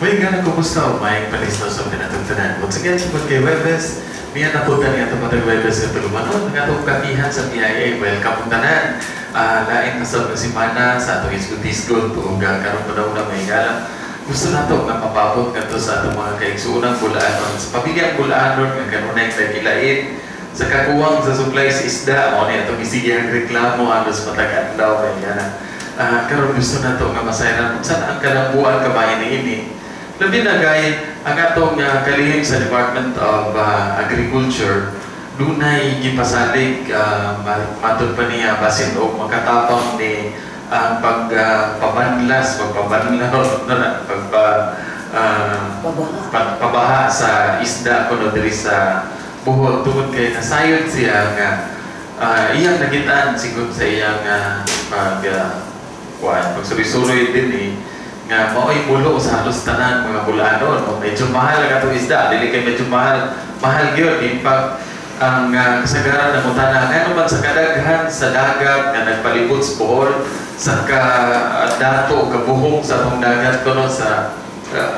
Uy, nga kumusta? Maayong palisod sa pinatugtanan. Once again, sugod kay Webes, niya napunta niya itong matag Webes sa tulumanon, ang atong kapihan sa PIA. Welcome tanan. Lain na sa semana sa atong isgot-isgot ug karon pa na may galang. Gusto nato nga mapabot ngadto sa atong mga kaigsuonang Bol-anon, sa pamilyang Bol-anon nga kanunay tag-ilain sa kakuwang sa supply sa isda, mao ni atong isigihang reklamo halos matag adlaw may gana. Karon gusto nato nga masayran unsa na ang kalambuan kabahin niini. Labi na kay ang atong kalihim sa Department of Agriculture dunay gipasalig, matod pa niya basin og makatabang ni ang pagpabanlas, pagpabanlaw na pagpa pabaha sa isda kuno diri sa Bohol tungod kay nasayod siya nga iyang nakitaan sigud sa iyang pag kuan pagsuri-suroy din eh nga mao'y mulo sa halos tanan mga Bol-anon. O medyo mahal ang atong isda, dili kay medyo mahal, mahal gyud. In fact, ang kasagaran ng utana ngano man sa kadaghan sa dagat nga nagpalibot sa Bohol, sa ka dato o kabuhong sa atong dagat kuno sa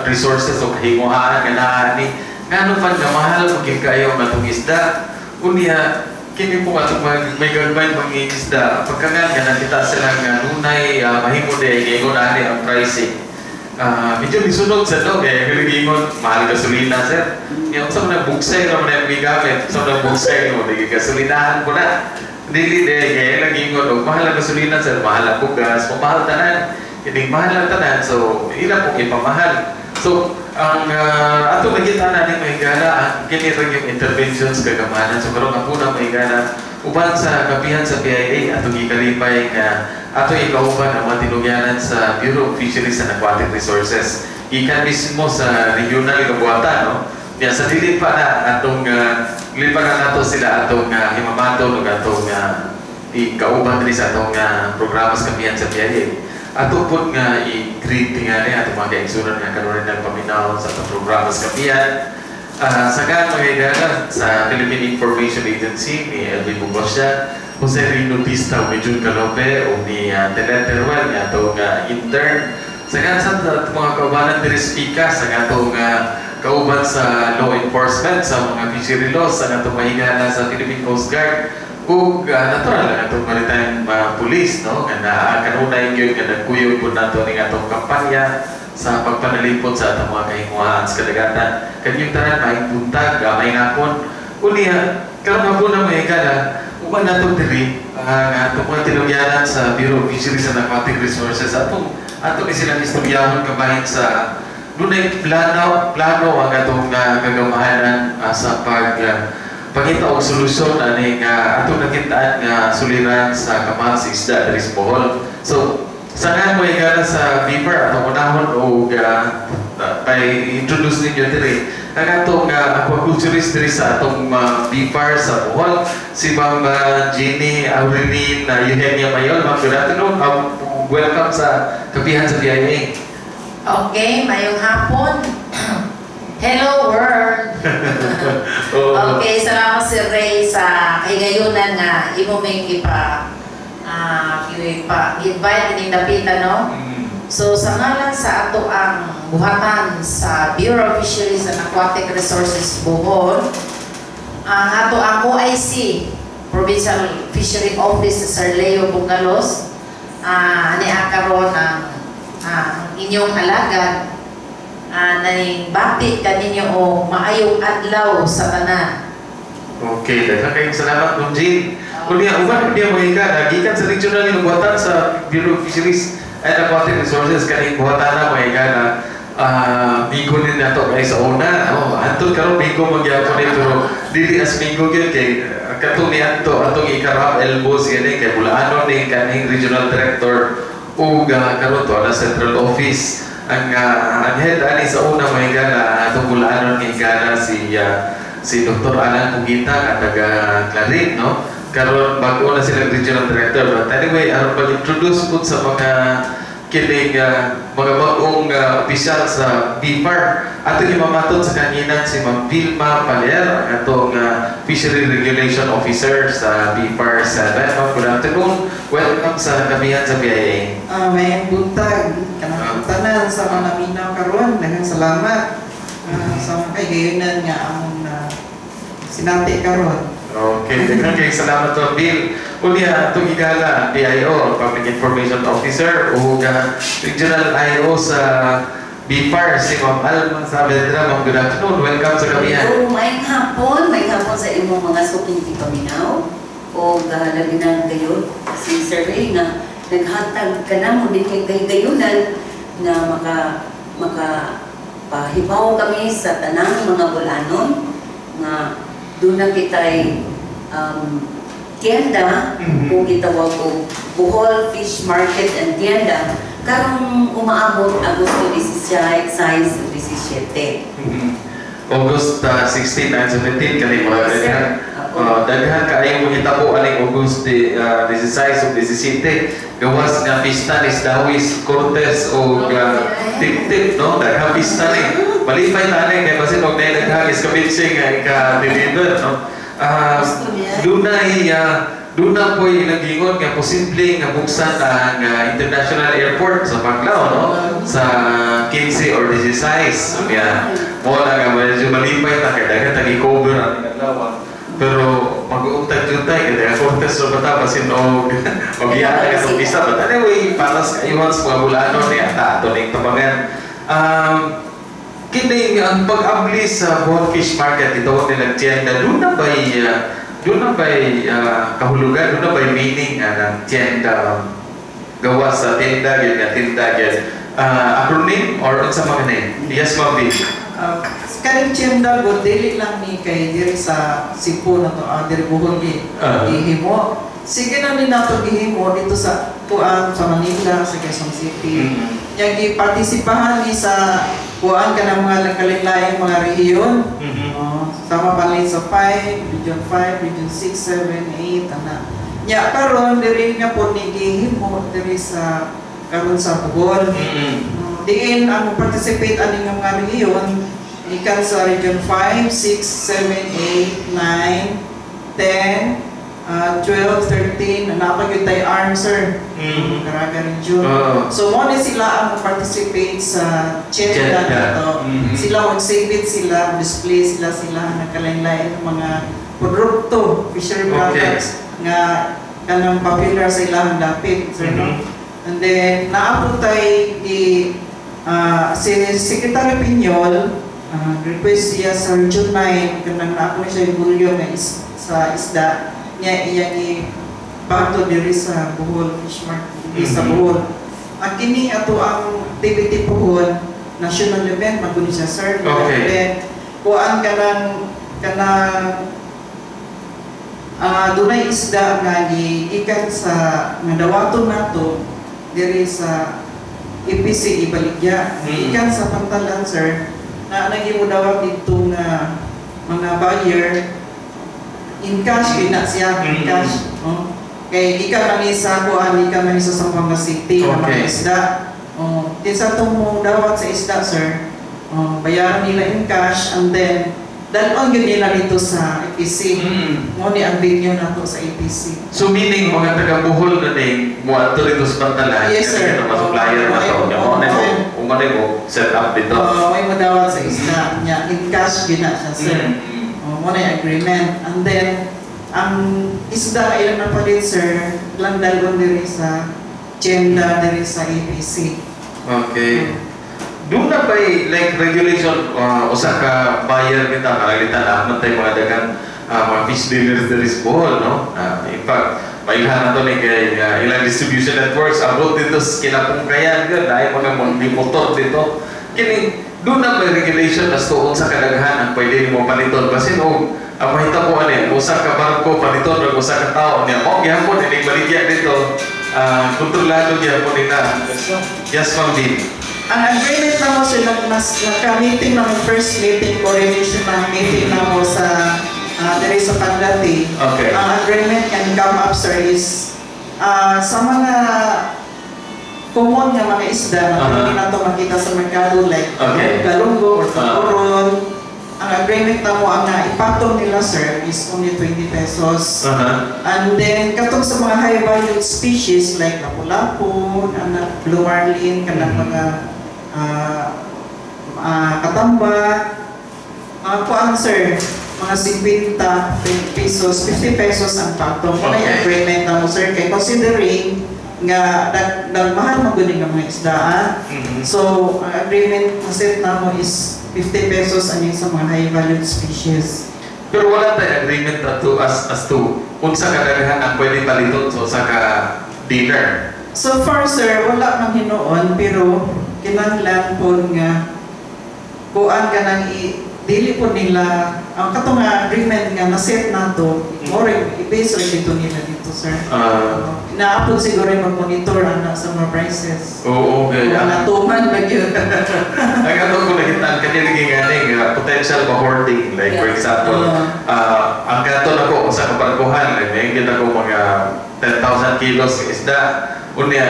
resources o kahinguhaan nga naa ni, ngano man nga mahal mo gyud kayo ang atong isda? Unya kini po atong may gagmay mga isda, pagkangan nga nakita sila nga dunay mahimo day ingon ani ang pricing. Medyo misunod sa no kay giingon mahal gasolina, sir. Nya unsa man ang bugsay ra man ang gigamit sa man bugsay no di gasolinahan ko na dili de kay lagi ingon og mahal ang gasolina, sir, mahal ang bugas, mahal tanan, kining mahal ang tanan, so ila pong ipamahal. So ang ato nakita na ni mahigala ang kini ra yung interventions kagamanan. So karon ang una, mahigala, uban sa kapihan sa PIA, atong gikalipay nga ato ikauban ang mga tinugyanan sa Bureau of Fisheries and Aquatic Resources gikan mismo sa regional nga buhatan, no? Ya, sa dili pa na atong dili pa na nato sila atong himamaton ug atong ikauban diri sa atong programa sa kapihan sa PIA, ato pud nga i-greet tingali atong mga kaigsunan nga kanunay nagpaminaw sa atong programa sa kapihan. Sa mga higala sa Philippine Information Agency ni LB Bugosya, Jose Rino Tista, ni June Calope, o ni Telet Teruel nga atong intern. Sa sa atong mga kaubanan diri sa PICA, sa atong kauban sa law enforcement, sa mga fishery laws, sa atong mahigala sa Philippine Coast Guard, ug natural ang atong Maritime Police, no, nga naa kanunay gyud nga nagkuyog pud nato ning atong kampanya sa pagpanalipod sa atong mga kahinguhaan sa kadagatan. Kanyong tanan, maayong buntag, maayong hapon. Unya, karon hapon na, mga higala, uban nato diri ang atong mga tinugyanan sa Bureau of Fisheries and Aquatic Resources. Atong ato ni silang istoryahon kabahin sa dunay plano plano ang atong kagamahanan sa pag pangita og solusyon ani nga atong nakitaan nga suliran sa kamahal sa isda diri sa Bohol. So sa nga mo higala sa BFAR, atong unahon og kay introduce ninyo diri ang atong aquaculturist diri sa atong BFAR sa Bohol, si Ma'am Jenny Aureline Eugenia Mayon. Ma'am, good afternoon. Welcome sa kapihan sa PIA. Okay, mayong hapon. Hello world. Oo. Okay, salamat, Sir Ray, sa kahigayunan nga imo may ipa invite ining dapita, no. So sa ngalan sa ato ang buhatan sa Bureau of Fisheries and Aquatic Resources Bohol, ang ato ang OIC Provincial Fishery Office, Sir Leo Bungalos, ani karon ang inyong alagad, naning bati kaninyo o maayong adlaw sa tanan. Okay, daghan kayong salamat, Ma'am Jean. Unya, uban niya mga higala, gikan sa regional nga buhatan sa Bureau of Fisheries and Aquatic Resources, kaning buhatan na, mga higala, migo din nato kay sa una. Oh, antod karon migo magyapon ni, pero dili as migo gyud kay katong ni adto atong ikarap elbows gani kay Bol-anon ni kaning regional director ug karon to na central office ang head ani sa una, mga higala, atong Bol-anon nga higala, si Dr. Alan Pugita nga taga Clarin, no? Karon bago na sila regional director. But anyway, aron pag-introduce pud sa mga kining mga bagong opisyal sa BFAR, atong imamaton sa kanginan si Ma'am Vilma Paler, ang atong Fishery Regulation Officer sa BFAR 7. Ma'am, good afternoon. Welcome sa kapihan sa PIA. May buntag. Kanang tanan sa mga naminaw karon, daghang salamat sa mga kahigayunan nga among na sinati karon. Okay, daghang kay salamat, Ma'am Bill. Unya, atong higala, PIO, Public Information Officer, o Regional IO sa BFAR, si Ma'am Alma Saavedra. Ma'am, good afternoon. Welcome sa kamihan. Hello, maayong hapon sa imong mga suking tipaminaw o labi na gayon si Sir Ray nga naghatag ka na mo din kay kahigayunan nga maka maka pahibaw kami sa tanang mga Bol-anon nga doon na kita'y tienda kung gitawag og Bohol Fish Market and Tienda karong umaabot Agosto 16 ug 17. August 16 and 17 kani mga Yes, sir. daghan. Ako. Daghan kaayo mahitabo aning August 16 ug 17, gawas nga pista ni Dawis Cortez o Tip-tip, no? Daghang pista ni. Malipay ta ani kay basin og naay daghang iskabitse nga ika-deliver, no? Gusto niya. Dunay po'y nagingon nga posible nga buksan ang international airport sa Panglao, no? Sa 15 or 16. Unya, mo na nga medyo malipay ta kay daghan tag i-cover ang adlaw. Pero mag-uuntag jud tay kay daghan Cortez ra bata, basin og magiyata ka sa pista. But anyway, patas kayuhan sa mga Bol-anon ni ata ato ning tabangan. Kini ang pag-abli sa Bohol Fish Market, ito nilang tienda, doon na ba'y kahulugan, doon na ba'y meaning ng tienda, gawa sa tenda, gyud nga tinda gyud? Acronym or unsa man ni? Yes, Ma'am V. Kaning tienda go dili lang ni kay diri sa Cebu na to, diri Bohol gi gihimo. Sige na ni nato gihimo dito sa kuan sa Manila, sa Quezon City. Nya gipartisipahan ni sa kuan kanang mga kalain-laing mga rehiyon. Oh, sama balin sa 5, Region 5, Region 6, 7, 8, ana. Nya karon diri nga po ni gihimo diri sa karon sa Bohol. Diin ang participate ani nga mga rehiyon gikan sa Region 5, 6, 7, 8, 9, 10, 12, 13, naa pa gyud tay ARMM, sir. Caraga Region. So mo ni sila ang participate sa tienda Tienda. nato. Sila exhibit sila, display sila sila nagkalain-lain ng mga produkto, fishery products nga kanang popular sa ilang dapit, sir, no? And then naa po tay di si Secretary Piñol, request siya sa Region 9 kanang naa po siya yung volume nga sa isda niya iyang i-bato diri sa Bohol Fish Market diri sa Bohol. Ang kini ato ang activity pohon, national event man gud siya, sir. And then kuan kanang kanang dunay isda nga gigikan sa nga dawaton nato diri sa EPC ibaligya. Gikan sa Pantalan, sir, na nagimudawat dito nga mga buyer in cash yun na siya, in cash. Oh. Kay gikan man ni sa kuan, gikan man ni sa Zamboanga City nga mga isda. Oh, kinsa tong mo dawat sa isda, sir, oh, bayaran nila in cash and then dalon gyud nila dito sa EPC. Mo ni ang venue nato sa EPC. So meaning mga taga Bohol na ning muadto dito sa Pantalan. Yes, sir. Kasi mga supplier na to. Nya mo na mo umano mo set up dito. Oh, may modawat sa isda niya in cash gyud na siya, sir. Oh, mo na yung agreement. And then ang isda nga ilang napalit, sir, lang dalon diri sa tienda diri sa EPC. Okay. Doon na ba'y like regulation usa ka buyer kita kalalitan na man tayo mga daghang mga fish dealers diri sa Bohol, no? In fact, mailhan na to ni kay ilang distribution networks abot dito sa Kinapungkayan gyud dahil mga mga motor dito. Kini doon na may regulation as to unsa kadaghan ang pwede nimo paliton, basin og ang mahitabo ani usa ka barko paliton og usa ka tawo niya mo gihapon ining baligya dito, kontrolado gyapon nila. Yes, Ma'am Dean. Ang agreement na mo sila, mas naka-meeting na mo, first meeting, coordination na meeting na mo sa diri sa Pandati. Ang agreement can come up, sir, is sa mga common nga mga isda na pwede nato makita sa merkado like galunggo or tuburon. Ang agreement na mo, ang naipatong nila, sir, is only 20 pesos. And then katong sa mga high value species like lapu-lapu, ana, blue marlin, kanang mga katambak, mga kuan, sir, mga 50 pesos, 50 pesos ang patong. Mao agreement na mo, sir, kay considering nga nagmahal man gud nga mga isdaan. So, ang agreement na set na mo is 50 pesos ani sa mga high valued species. Pero wala tay agreement ato as to unsa kadaghan ang pwede paliton sa usa ka dealer? So far, sir, wala man hinuon, pero kinahanglan po nga kuan ka nang dili po nila ang katong nga agreement nga na-set nato, more i-base ra dito nila dito, sir. Naapod siguro yung mag-monitor ana sa mga prices. Oo, okay. Kung natuman ba yun. Ang ato ko nakita kanila nga potential ba hoarding, like for example, ang kato nako sa kabarkuhan, like may kita ko mga 10,000 kilos nga isda, unya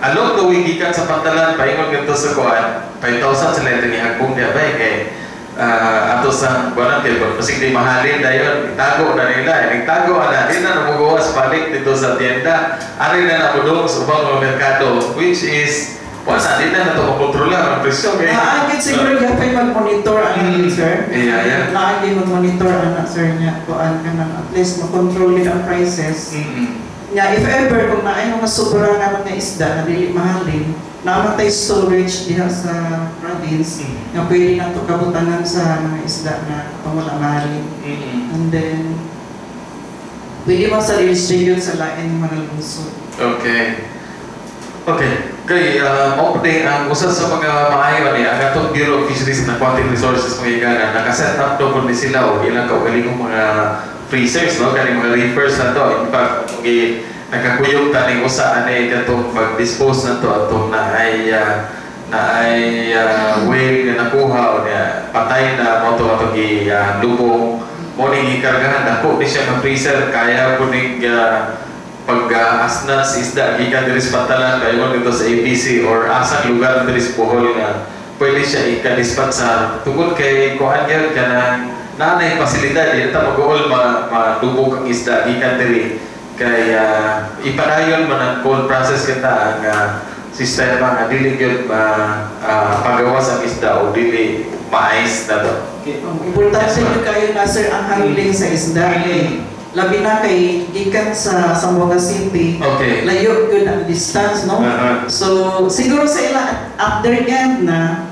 along the way gikan sa Pantalan paingon ngadto sa kuan, 5,000 sila itong ihagbong diya ba kay ato sa buwanan kay basig di mahalin dayon itago na nila, nagtago ana, di na namugawas balik dito sa tienda, ari na namudong sa ubang mga merkado, which is wala di na nato makontrolar ang presyo kay Naagid siguro gapay mag-monitor ana, sir. Yeah. Naagid mag-monitor ana, sir, niya kuan ka nang at least makontrol din ang prices. Nga if ever kung naay mga sobra nga mga isda na dili mahalin, naman tay storage diha sa province nga pwede nato kabutangan sa mga isda na katong wala mahalin. And then pwede man sa distribute sa lain mga lungsod. Okay. Kay mao pud ang usa sa mga maayo ani ang atong Bureau of Fisheries and Aquatic Resources, mga higala, naka-set up do kun ni sila og ilang kaugalingong mga freezers, no, kaning mga reefers na to. In fact, gi nakakuyog ta ning usa ani katong pag-dispose na to atong na ay whale nga nakuha o niya patay na mo to atong gi lubong mo ning gikargahan. Dako ni siya nga freezer, kaya po ning pag-asna sa isda gikan diri sa Pantalan paingon dito sa APC or asang lugar diri sa Bohol nga pwede siya ika-dispatch tungod kay kuan gyud kanang naanay pasilidad, di ta mag-uol ma madubog ang isda gikan diri kay ipadayon man ang cold process kita, ang sistema nga dili gyud ma pagawas ang isda o dili ma-ice na to. Okay. Importante Yes, ma'am. gyud kayo na, sir, ang handling sa isda kay labi na kay gikan sa Zamboanga City. Layo gyud ang distance, no? So siguro sa ila at their end na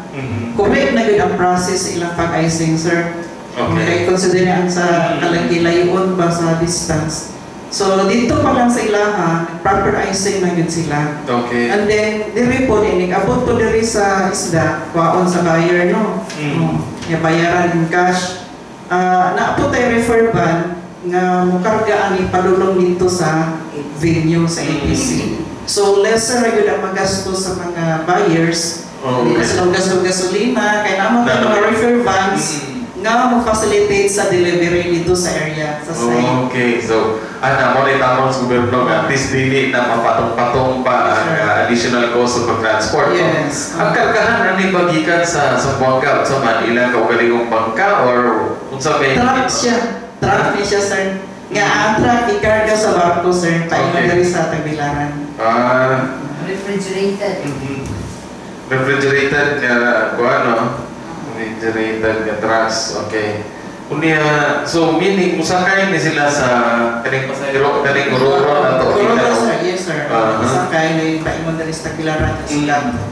correct na gyud ang process sa ilang pag-icing, sir. Kay consider ang sa kalakilayon ba sa distance. So dito pa lang sa ilaha, proper icing na gyud sila. And then diri po inig abot po diri sa isda, kuhaon sa buyer, no. Oh, nga bayaran in cash. Naa po tay reefer van nga mukarga ani padulong dito sa venue sa APC. So lesser ra gyud ang magastos sa mga buyers. Hindi na sila gasto gasolina kay naman tay mga reefer vans nga mo facilitate sa delivery dito sa area, sa site. Okay, so ana mo ni tamang sa gobyerno nga at least dili na mapatong-patong pa ang additional cost sa pag-transport, no? Yes. Ang kargahan ani ba gikan sa Zamboanga sa man ilang kaugalingong bangka or unsa may Truck siya. Truck ni siya, sir. Nga ang truck ikarga sa barko, sir. Paingon diri sa Tagbilaran. Refrigerated. Refrigerated nga kuan, no? Refrigerated nga trucks. Okay. Unya, so meaning musakay ni sila sa kaning pasahero, kaning Roro na to. Roro, sir. Yes, sir. Sakay na yung paingon diri sa Tagbilaran sa Gato.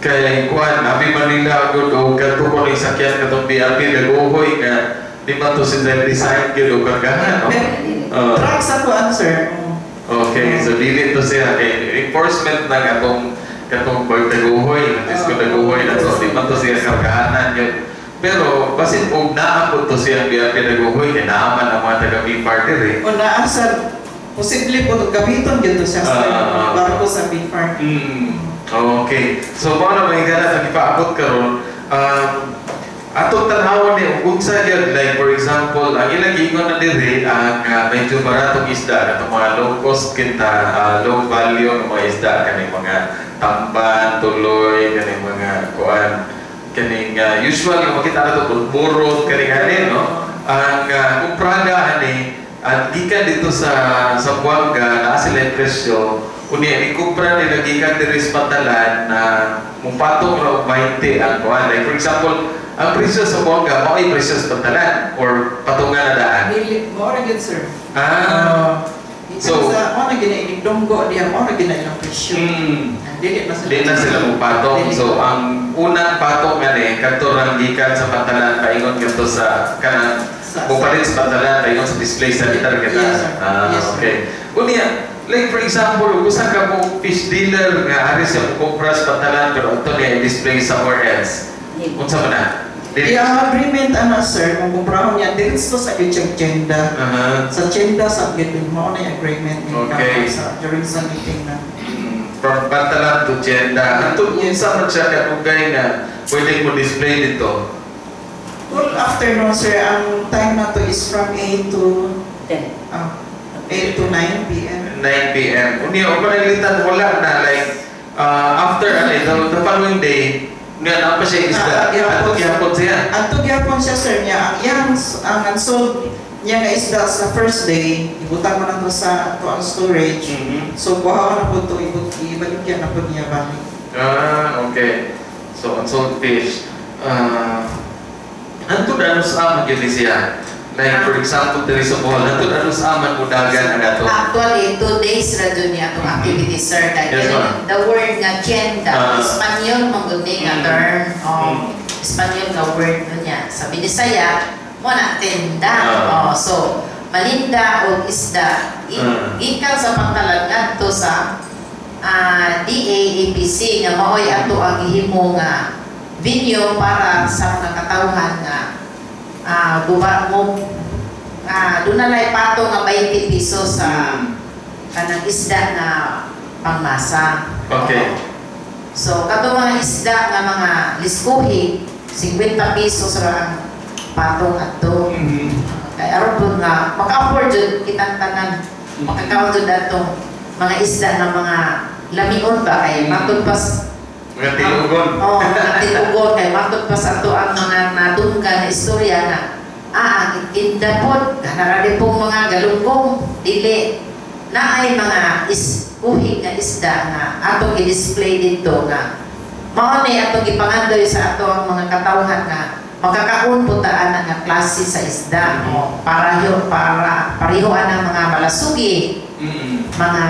Kay kuan, abi man nila gud og kadto ko ni sakyan katong BRP Dagohoy nga di ba to sila design gyud og kargahan, no? Truck sa kuan, sir. Okay, so dili to siya kay enforcement na katong katong Dagohoy, natis ko Dagohoy na to, di man to siya kargahanan yun. Pero basin og naa po to siya BRP Dagohoy kay naa man ang mga taga BFAR diri. O naa sa posible po gamiton gyud to siya sa barko sa BFAR. Okay. So mao na, mga higala, ang ipaabot karon atong tanawon ni ug unsa gyud, like for example, ang ilang giingon na diri ang medyo baratong isda katong mga low cost kita, low value nga mga isda, kaning mga tamban, tuloy, kaning mga kuan. Kaning usual nga makita nato burot kaning ani, no? Ang kumprada ani at gikan dito sa Zamboanga, naa sila yung presyo. Unya ni kumpra nila gikan diri sa Pantalan na mupatong ra og 20 ang kuan. Like for example, ang presyo sa Zamboanga mao ay presyo sa Pantalan or patungan na daan? Dili mo ra gyud, sir. So- So, sa mo na gina donggo diha, mo na gina ilang presyo. Dili na sila. Di na sila mupatong. Dili. So ang unang patong nga ni kadto rang gikan sa Pantalan paingon kadto sa kanang mupalit sa Pantalan paingon sa display center kita. Yes, sir. Ah, Yes, sir. okay. Unya, like for example, kung usa ka mo fish dealer nga ari siya mo sa Pantalan pero adto niya i-display somewhere else. Unsa man na? Dili. Iya, agreement ana, sir, kung kumprahon niya diretso sa gyud siyang tienda. Sa tienda sa gyud mo na yung agreement ni sa during sa meeting na. From Pantalan to tienda. Adto unsa man siya kadugay nga pwede mo display dito? Well, afternoon, sir, ang time na to is from 8 to 10. 8 to 9 p.m. 9 p.m. Unya, o pananglitan wala na like after ano, the following day, unya na pa siya isda. Ah, gihapon. Adto gihapon siya. Adto gyapon siya, sir, niya ang iyang ang unsold niya nga isda sa first day, ibutang mo na to sa to ang storage. So kuha na po to, ibaligyan na po niya balik. Ah, okay. So, unsold fish. Hantod ano sa aman gyud ni siya? Like for example, diri sa Bohol, hantod ano sa aman mo dagan ang ato? Actually, 2 days ra jud niya atong activity, sir. Kay Yes, ma'am. the word nga tienda, Espanyol man gud ni nga term. Oh, Espanyol nga word no niya. Sa Binisaya, mo na tenda. Oh, so maninda og isda gikan sa Pantalan ngadto sa DAAPC nga maoy ato ang gihimo nga venue para sa mga katawhan nga guba mo nga doon na lay pato nga 20 pesos sa kanang isda na pangmasa. Oo. So kato mga isda nga mga liskuhi, 50 pesos ra ang patong adto. Kay aron pud nga maka-afford jud kitang tanan. Makakaon jud atong mga isda nga mga lamion ba kay matod pa Mga tilugon. Oh, mga tilugon kay matod pa sa ato ang mga nadunggan na istorya na ang itinda pod kanara pong mga galunggong, dili na ay mga iskuhi nga isda nga atong i-display dito nga mao ni atong gipangandoy sa ato ang mga katawhan nga makakaon po ta ana nga klase sa isda o parayo para pareho ang mga malasugi, mga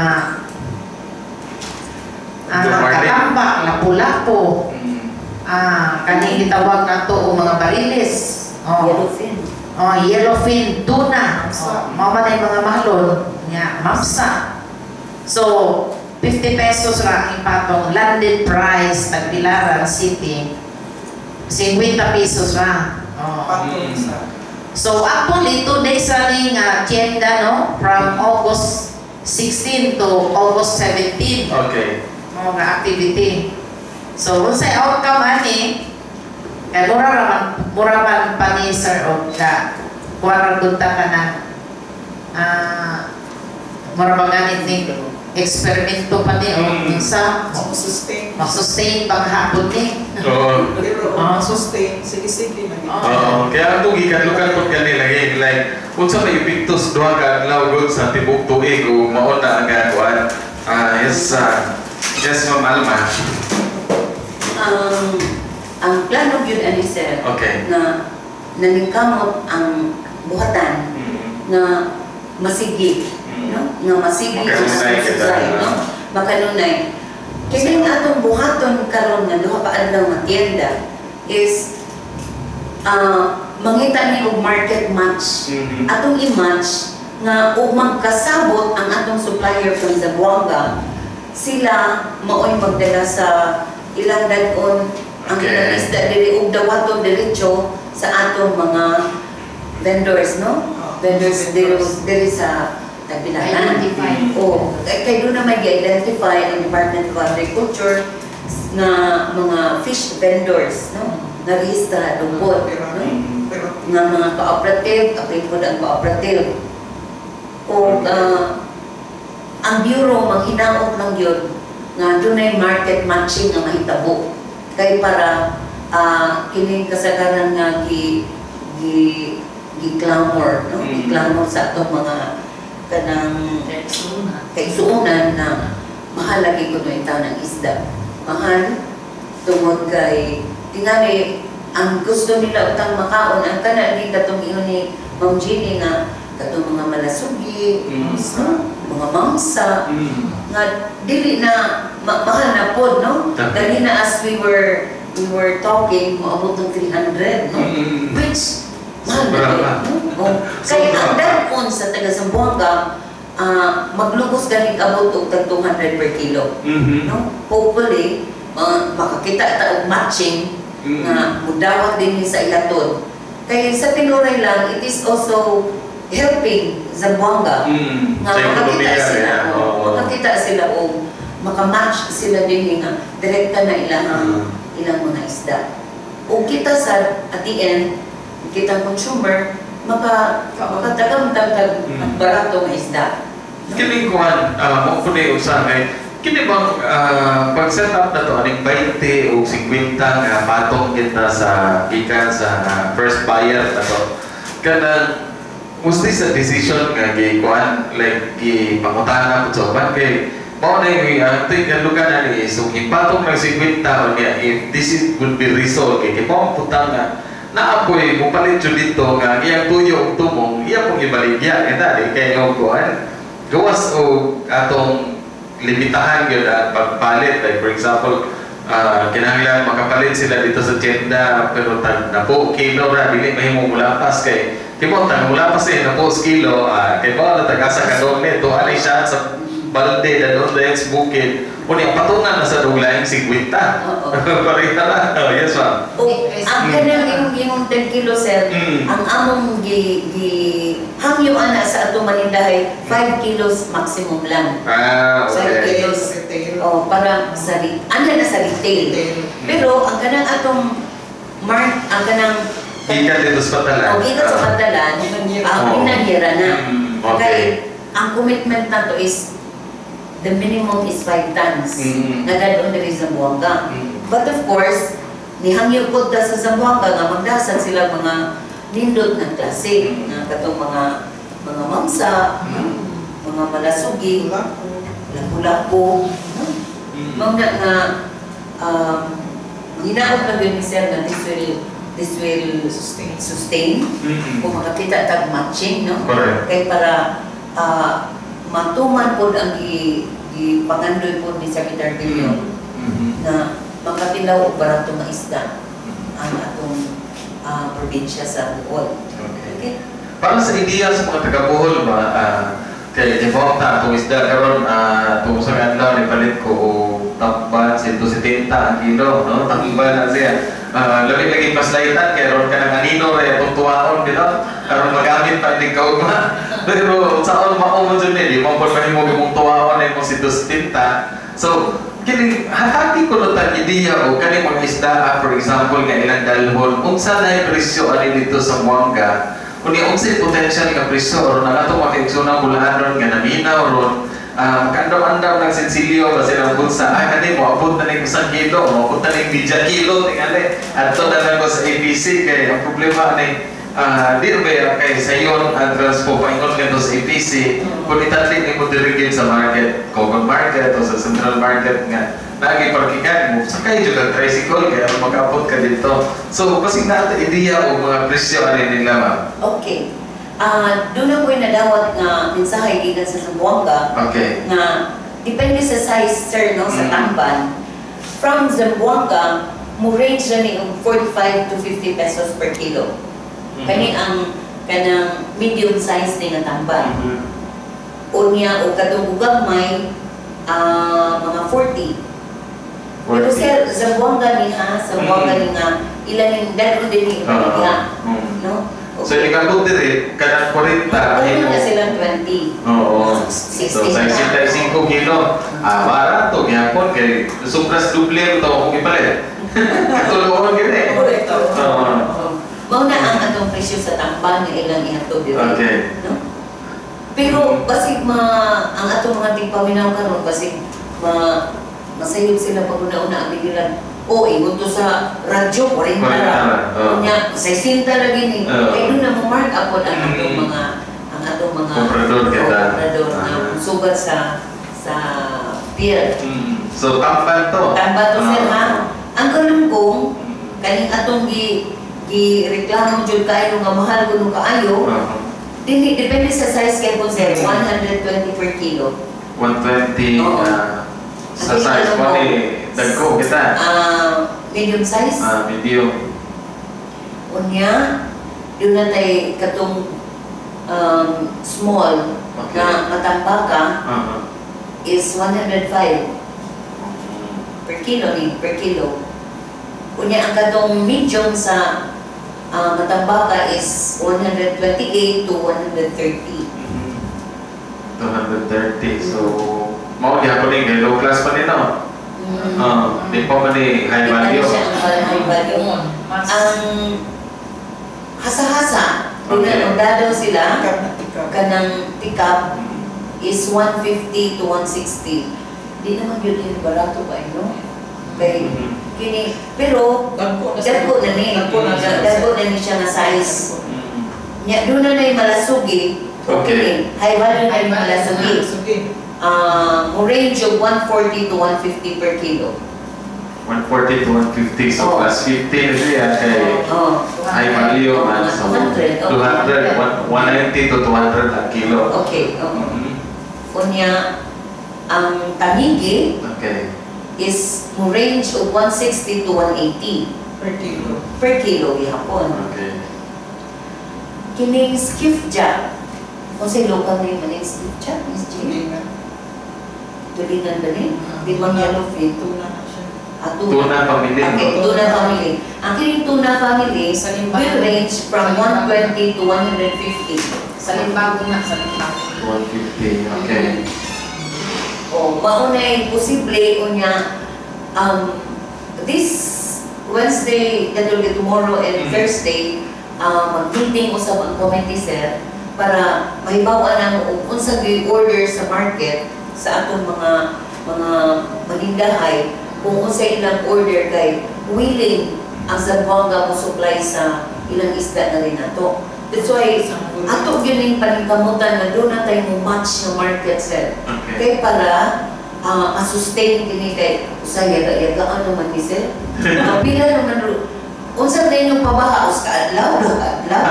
Dumarlin. katambak, lapu-lapu, kaning gitawag nato og mga barilis. Oh, Yellowfin. oh, yellowfin tuna. Mamsa. Oh, mao man ay mga mahalon nya, mamsa. So, 50 pesos ra ang ipatong landed price Tagbilaran City. 50 pesos ra. Oh. Patong sa So actually, 2 days ra ni nga tienda, no, from August 16 to August 17 mo nga activity. So unsay outcome ani? Kay mura ra man, mura man pa ni, sir, og ka kuan ra gud ta ka na mura ba ganit ni eksperimento pa ni o unsa sustain. ma-sustain ba hapon ni? Oo. Pero sustain, sige-sige na. Oo, kaya ang gikan-lukan pod kani lagi like unsa may epekto sa duha ka adlaw gud sa tibok tuig o mao na ang kuan. Ah, yes, yes, Ma'am Alma. Ang plano gyud ani, sir, nga naningkamot ang buhatan nga masigi, no, nga masigi ang Makanunay atong kita. supply, no, makanunay. Kaya nga atong buhaton karon nga duha pa adlaw nga tienda is mangita ni og market match. Atong i-match nga ug magkasabot ang atong supplier from Zamboanga, sila maoy magdala sa ilang dad-on ang ilang isda diri ug dawaton diretso sa atong mga vendors, no, vendors diri diri sa Tagbilaran. Identify. O kay kay doon na may identify ang Department of Agriculture nga mga fish vendors, no, na rehistrado po, Pero, no, pero nga mga cooperative, apil pod ang cooperative. O ang bureau manghinaot lang yun nga dunay market matching nga mahitabo kay para Kining kasagaran nga gi gi gi clamor, no? Gi clamor sa atong mga kanang kaigsuonan na mahal lagi kuno yung taon ng isda. Mahal tungod kay tingali ang gusto nila utang makaon ang kana di katong ingon ni Ma'am Jeannie nga katong mga malasugi, no? Mga mangsa nga dili na mahal na pod, no? Kanina as we were talking, moabot ng 300, no? Which mahal na Sobra din, pa. No? Oh. Kay Sobra ang pa. dad-on sa taga Zamboanga, maglugos ganing abot og tag 200 per kilo, no? Hopefully makakita ta og matching nga mudawat din sa ilatod. Kay sa tinuray lang, it is also helping Zamboanga nga Sa makakita ekonomiya sila, rin, oh, oo. Makakita sila og makamatch sila din nga direkta na ilang ilang mga isda. O kita sa at the end, kita consumer maka makatagam tag barato nga isda. Kining kuan, mo po na usa kay kini bang pag-set up na to aning 20 o 50 nga patong kita sa gikan sa first buyer na to, kanang musti sa decision nga gi kuan, like gi pangutana pud sa uban, kay mao na yung think ang lugar na ni, so ipatong ng 50 unya, if this is would be resolved, kay mao ang putang nga naapoy mo palit jud dito nga ang iyang tuyo ug tumong iya pong ibaligya kita di kay og kuan gawas o atong limitahan gyud ang pagpalit. Like for example, kinahanglan makapalit sila dito sa tienda pero tag napo kilo ra, dili mahimo mulapas kay kimo tag mulapas eh napo kilo, kay ba tag asa ka dong nito ani siya sa balde na doon dahil sa bukid, unya patungan na sa duglayng 50. Pareha na. Oh, yes, ma'am. O, ang kanang imong imong 10 kilo, sir, ang among gi gi hangyo ana sa atong manindahay 5 kilos maximum lang. Ah, Sa okay. retail, retail. O para sa ana na sa retail. Retail. Pero ang kanang atong mark, ang kanang Gikan dito sa Patalan. O gikan sa Patalan, ang pinanyera na. Kay ang commitment nato is the minimum is 5 tons nga dadon diri sa Zamboanga. But of course, nihangyo pod ta sa Zamboanga nga magdasag sila mga nindot nga klase, nga katong mga mangsa, mga malasugi, lapu-lapu, no? Mao na nga hinaot na gyud ni sir nga this will Sustain. Sustain kung makakita tag matching, no? Correct. Kay para matuman pod ang gi gipangandoy pod ni Secretary Villar na makatilaw og barato nga isda ang atong probinsya sa Bohol. Okay. Okay? Para sa ideya sa mga taga-Bohol ba, kay Jebong ta, itong isda karon, itong sa adlaw ni palit ko o tamban 170 ang kilo, no? Tamban na siya. Labi lagi paslaitan kay ron ka ng anino ray atong tuwaon dito. Karon magamit pa din kaugma. Pero saon mao mo jud ni, di mo pud mahimo imong tuwaon ay mo 170. So, kini hatagi ko no tag ideya o kani mga isda, for example, nga ilang dalhon, unsa na presyo ani dito sa Buanga? Kunya unsay potential nga presyo or na atong makaigsoonang bulahanon nga naminaw ron, makaandam-andam ng sensilyo ba silang bulsa, kani mo abot na ning 1 kilo, moabot na ning medya kilo tingali, adto na lang ko sa ABC. Kay ang problema ni di ba kay sayon ang transpo paingon ngadto sa APC kung itatli nimo diri gyud sa market, Cogon Market o sa Central Market nga lagi parkingan mo, sakay jud ang tricycle kaya makaabot ka dito. So basig na ato ideya o mga presyo ani nila, ma'am. Okay. Doon na ko'y nadawat nga mensahe gikan sa Zamboanga nga depende sa size, sir, no, sa tamban. From Zamboanga, mo range na ni og 45 to 50 pesos per kilo. Kani ang kanang medium size ni nga tamban. Unya og katong gagmay, mga 40. Pero 40. sir, Zamboanga ni ha, Zamboanga ni nga ilan yung dadon din ni ibaligya, no? So ini ka diri kanang 40 Ano himo na silang 20. Oo. So, 60 na. 65 kilo. Barato gyapon kay sobras duble to akong ipalit. Katuloon gyud eh. Correct. Oo. Mao na ang atong presyo sa tamban nga ilang ihatod diri. No? Pero basig ma ang atong mga tigpaminaw karon, basig ma masayod sila pag una-una ang nila. O ingon to sa radyo, 40 40 ra. Ra, oo. Unya 60 ra gini. Oo. Kay doon na mo mark up ang atong mga Komprador kita. Oo, komprador na sugat sa pier. So tamban to. Tamba to, sir, ha. Ang galunggong, kaning atong gi gi reklamo jud kaayo nga mahal kuno kaayo. Dili, depende sa size kay po, sir, 120 per kilo. 120 Oo. Sa Ang size mo galunggong. ni dagko kita. Ah, medium size. Ah, medium. Unya, doon na tay katong small na matambaka is 105 per kilo ni, per kilo. Unya, ang katong medium sa matambaka is 128 to 130. 230. So, mao gyapon ni kay low class pa ni, no? Ah, di pa man ni high Di pa ni value. siya ang high value. Mas, Ang hasa-hasa, doon na daw sila, Tikap na tikap. Kanang tikap is 150 to 160. Di naman yun yung barato ba, no? Kay kini, pero Dagko na siya. dagko na ni. Dagko na siya. Dagko na ni siya nga size. Nya doon na na malasugi. Kini, high value na yung malasugi. Malasugi. Ah, mo range of 140 to 150 per kilo. 140 to 150. So, Oo. plus 50 na siya kay high value man. Mga So, 200, oh. 200, 190 to 200 ang kilo. Okay, oo. Unya, ang tangigi is mo range of 160 to 180 Per kilo. Per kilo gihapon. Kining skipjack, unsay local name man ning skipjack, Miss Jane? Tulingan. Tulingan ba ni? Di man yellowfin. Tuna na siya. Ah, Tuna family. Okay, No? tuna family. Ang kining tuna family Sa limbago. will range from 120 to 150. Sa limbago na, sa limbago. 150. Okay. O, maunay posible unya this Wednesday, katulad tomorrow and Thursday, mag-meeting usab ang committee, sir, para mahibaw-an namo og unsa gyud order sa market sa atong mga manindahay, kung unsa ilang order, kay willing ang Zamboanga mo supply sa ilang isda na rin nato. That's why ato gyud ning paningkamutan nga doon na tayo mo match nga market, sir. Kay para ma-sustain kini, kay usay yaga-yagaan naman ni, sir. Kapila naman unsa na inyong pabaha us ka adlaw, duha ka adlaw,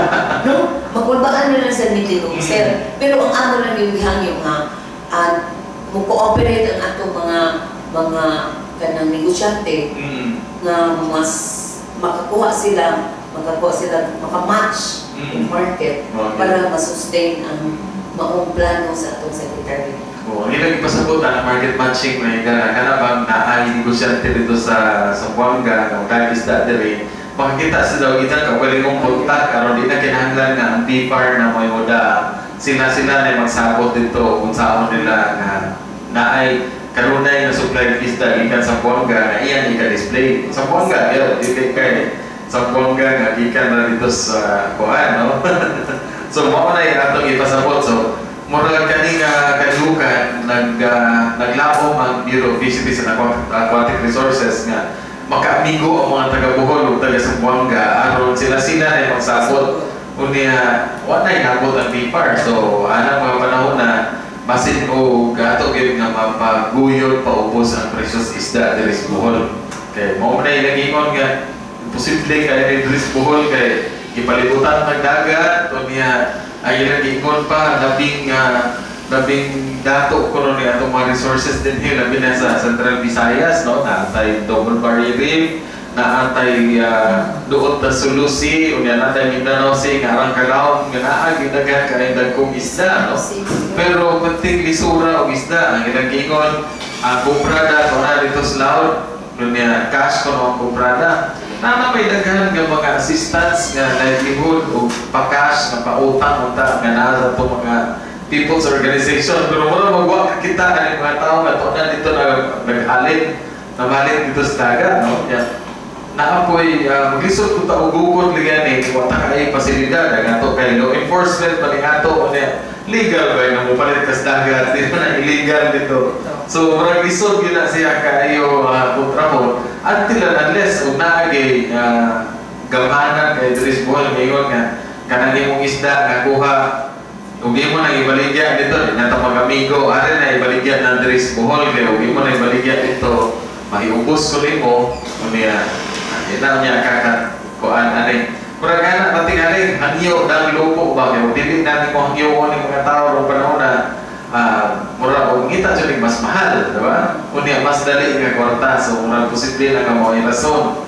no? Makulbaan na lang sa meeting, sir. Pero ang amo lang yung gihangyo nga at mo cooperate ang atong mga kanang negosyante nga mas makakuha sila, makamatch yung market para ma-sustain ang maong plano sa atong secretary. Oh, ang ilang ipasabot ang market matching may kana kana bang naay negosyante dito sa Zamboanga nga dahil isda diri, makakita sa daw itang kaugalingong kontak aron di na kinahanglan nga ang BFAR na may muda. Sila sila na magsabot dito kung saan nila nga naay kanunay nga supply of isda gikan sa Zamboanga nga iyang ika-display sa Zamboanga yo, dili kay Zamboanga nga gikan na dito sa kuan, no? So mao na yung atong ipasabot. So murag kani nga kadukan naglaom ang Bureau of Fisheries and Aquatic Resources nga makaamigo ang mga taga Bohol ug taga Zamboanga aron sila sila na magsabot. Unya wa na inabot ang BFAR. So anang mga panahon na basin og ato gyud nga mapaguyon paubos ang presyo sa isda diri sa Bohol, kay mao man na ilang nga imposible kay diri sa Bohol kay gipalibutan ng dagat. Unya ay ilang giingon pa labing dato kuno ni atong mga resources din here, labi na sa Central Visayas, no? Naatay Double Barrier Reef, naatay duot na Sulu Sea, unya naatay Mindanao Sea nga arang kalawom nga naa gyud daghan kay dagkong isda, no? Pero penting lisura og isda. Ang ilang giingon, ang kumprada kuno dito sa Laut, unya cash kuno ang kumprada na na may daghan nga mga assistance nga livelihood o pa-cash nga pautang unta nga naa sa atong mga people's organization, pero mura magwa ka kita ani mga tao nga to na dito na naghalin namalit dito sa dagat, no? Yeah. Naapoy maglisod kung tao gukod ligani, wa ta kay pasilidad ang ato kay law enforcement pa ni ato. Unya legal ba nga mopalit ka sa dagat? Di ba na illegal dito? So murag lisod gyud na siya kaayo kontrahon. Until and unless ug naagay gamhanan kay diri sa Bohol ngayon nga kanang imong isda nga kuha ug di mo na ibaligya dito, di na ta mag-amigo, ari na ibaligya na diri sa Bohol kay ug di mo na ibaligya dito, mahiubos ko nimo. Unya di na niya kaka kuan ani, murag ana pati ani hangyo dang lupo ba, kay dili na nimo hangyoon ni mga tao rong panahon na mura og ngita jud mas mahal, di ba? Unya mas dali nga kwarta, so murag posible na nga mao rason.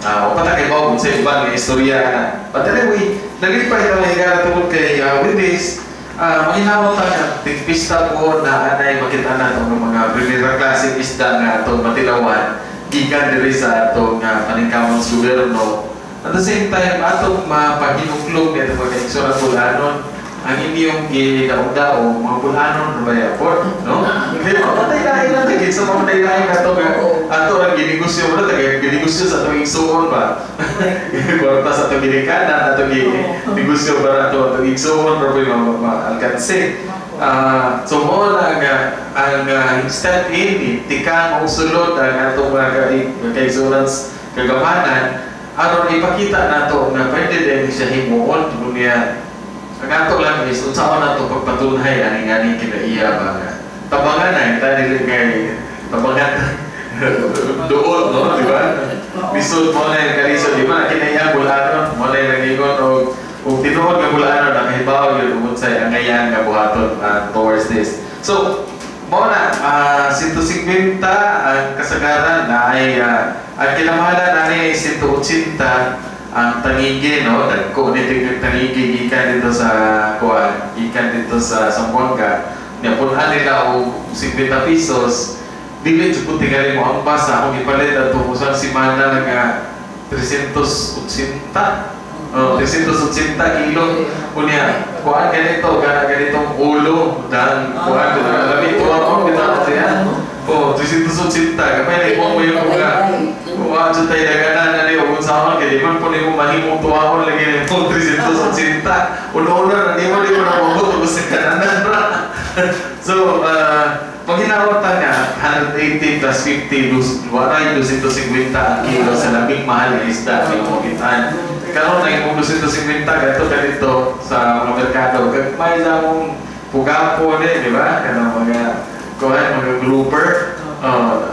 O pa kay kung sa uban nga istorya na. But anyway, nalipay ka, mga higala, tungod kay with this, mahinawon ta nga tigpista po na anay makita na itong mga primera klase isda nga atong matilawan gikan diri sa atong paningkamot sa gobyerno. At the same time, atong mapahinuklog ni atong mga kaigsuonan bulanon ang inyong gidaog-daog, mga bulanon na ba po, no? Kaya mamatay lain lang, kaya sa mamatay lain ato nga ato ang ginegosyo mo na, taga ginegosyo sa atong igsuon ba? Kwarta sa atong ginikanan, atong negosyo para ato atong igsuon, pero yung ma-alkanse. So mo na ang step in, tikang o sulod ang atong mga kaigsuonan kagamanan, aron ipakita nato nga pwede din siya himuon. Kunya ang ato lang is unsaon nato pagpatunhay ang ingani kinaiya ba nga tabangan na kita, dili kay tabangan doon, no, di ba? Lisod mo na yung kalisod, di ba? Kinaiya bulanon mo na yung nagingon og ug tinuod nga bulanon nakahibaw yun ug unsay angayan nga buhaton towards this. So mo na 150 ang kasagaran na ay ang kinamahalan na ay 180 ang tangigi, no? Dagko ni tingog tangigi gikan dito sa kuan, gikan dito sa Zamboanga. Nya punan nila og 50 pesos. Dili jud ko tingali mo ang basa akong ipalit ato usang semana nga 380. Oh, 380 kilo. Unya, kuan ganito, gana ganitong ulo dan kuan labi tuwa ko bitaw siya. Oh, 380 gamay na mo yung mga wa jud tay daganan ani og unsaon kay di man po nimo mahimong tuwaon lagi nimo 380. Uno-uno na nimo, di mo na maabot og sa kananan ra. So, pag ta nga 180 plus 50 dus waray 250 ang kilo sa labing mahal nga isda ni mo kitaan. Karon na imong 250 gato ka dito sa mga merkado. Gagmay sa among pugapo ni, di ba? Kanang mga kuan, mga grouper.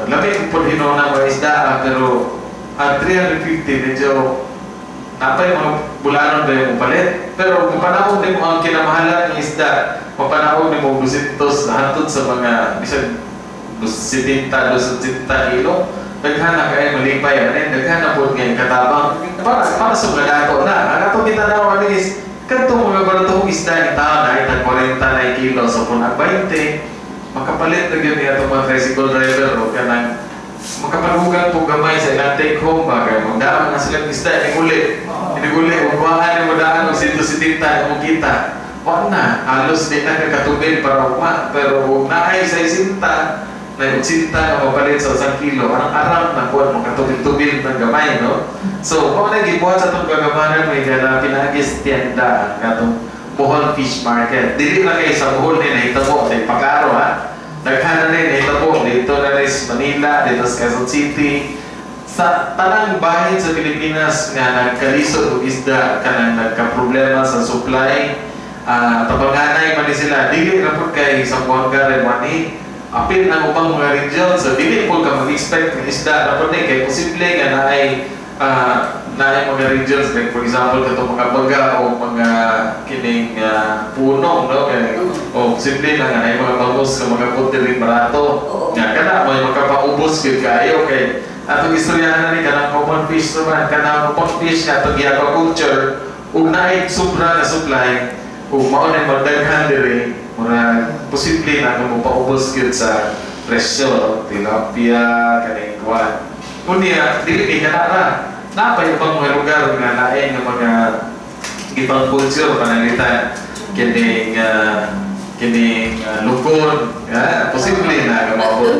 Labi po hinuon na mga isda, pero at 350 medyo napay mga bulanon ba yung palit. Pero kung panahon din mo ang kinamahalan ng isda, mapanahon din mo 200 hantod sa mga bisag 70, 280 kilo, daghan na kay malipay ani, daghan na pod ngayon katabang para sa mga dato na. Ang ato gitanaw ani is kadtong mga baratong isda ni taon na itag 40 na kilo, so kung ang 20 makapalit na gyud niya atong mga tricycle driver o kanang makapalugan po gamay sa ilang take home ba, kay magdaan na silang isda iniguli iniguli ugwaan mo daan og 170 mo kita wa na halos di na kakatubil para ugma. Pero ug naay 60 na 80 nga mapalit sa 1 kilo, arang arang na kuan makatubil-tubil ng gamay, no? So mao na gibuhat sa atong kagamanan may gala pinaagi sa tienda ang atong Bohol Fish Market. Dili na kay sa Bohol ni nahitabo sa Ipakaro, ha. Daghan na ni nahitabo dito na ni sa Manila, dito sa Quezon City. Sa tanang bahin sa Pilipinas nga nagkalisod og isda, kanang nagka-problema sa supply, tabanganay man ni sila. Dili ra pud kay Zamboanga ra man ni apil ang ubang mga region. So dili pud ka mag-expect ng isda ra pud ni kay posible nga naay mga regions like for example katong mga baga o mga kining punong, no, kay o posible na nga naay mga bangos nga mga pud diri barato nga kana may makapaubos gyud kaayo kay atong istoryahan ni kanang common fish naman, kanang common fish nga atong gi-aquaculture ug naay sobra nga supply ug mao na magdaghan diri, mura posible na nga mopaubos gyud sa presyo, no? Tilapia kaning kuan. Unya dili kay kana ra, napay ubang mga lugar nga lain nga mga gipang culture pananglitan kining kining lukon, posible na nga moabot.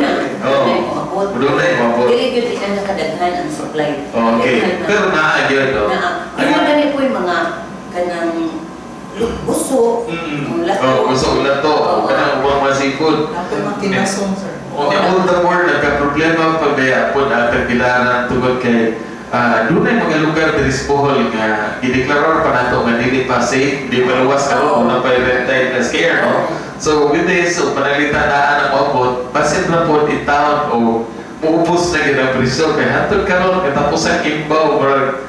Oh, dunay moabot. Dili gyud ika nakadaghan ang supply. Okay. Pero naa gyud, no. Naa. Imo gani po yung mga kanang buso, lato. Oh, buso, lato, kanang ubang mga seafood. Napay mga kinasong, sir. O all the more nagka-problema pag kaya po ang Tagbilaran tungod kay dunay mga lugar diri sa Bohol nga gideklarar pa nato nga dili pa safe, di pa luwas karon, naa pa red tide na scare, no? So with this, so pananglitan naa na moabot, basin ra pod in town o muubos na gyud ang presyo kay hantod karon katapusan imbaw, murag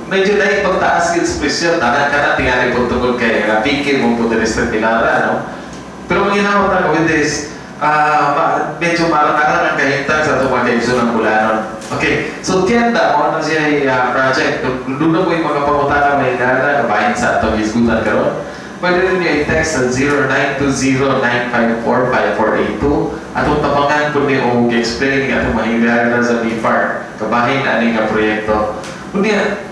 medyo na pagtaas gyud sa presyo tanan kana tingali po tungod kay napiki mo po diri sa Tagbilaran, no? Pero manginahot ako with this, medyo marang-arang ang kahintang sa atong mga kaigsoon Bolanon. Okay, so tienda mo na siya project. Doon na po yung mga pangutana may nana kabahin sa atong hisgutan karon. Pwede rin niyo i-text sa 0920-954-5482. Atong tabangan po ni o explain nga atong mahingara sa BFAR kabahin ani nga proyekto. Unya,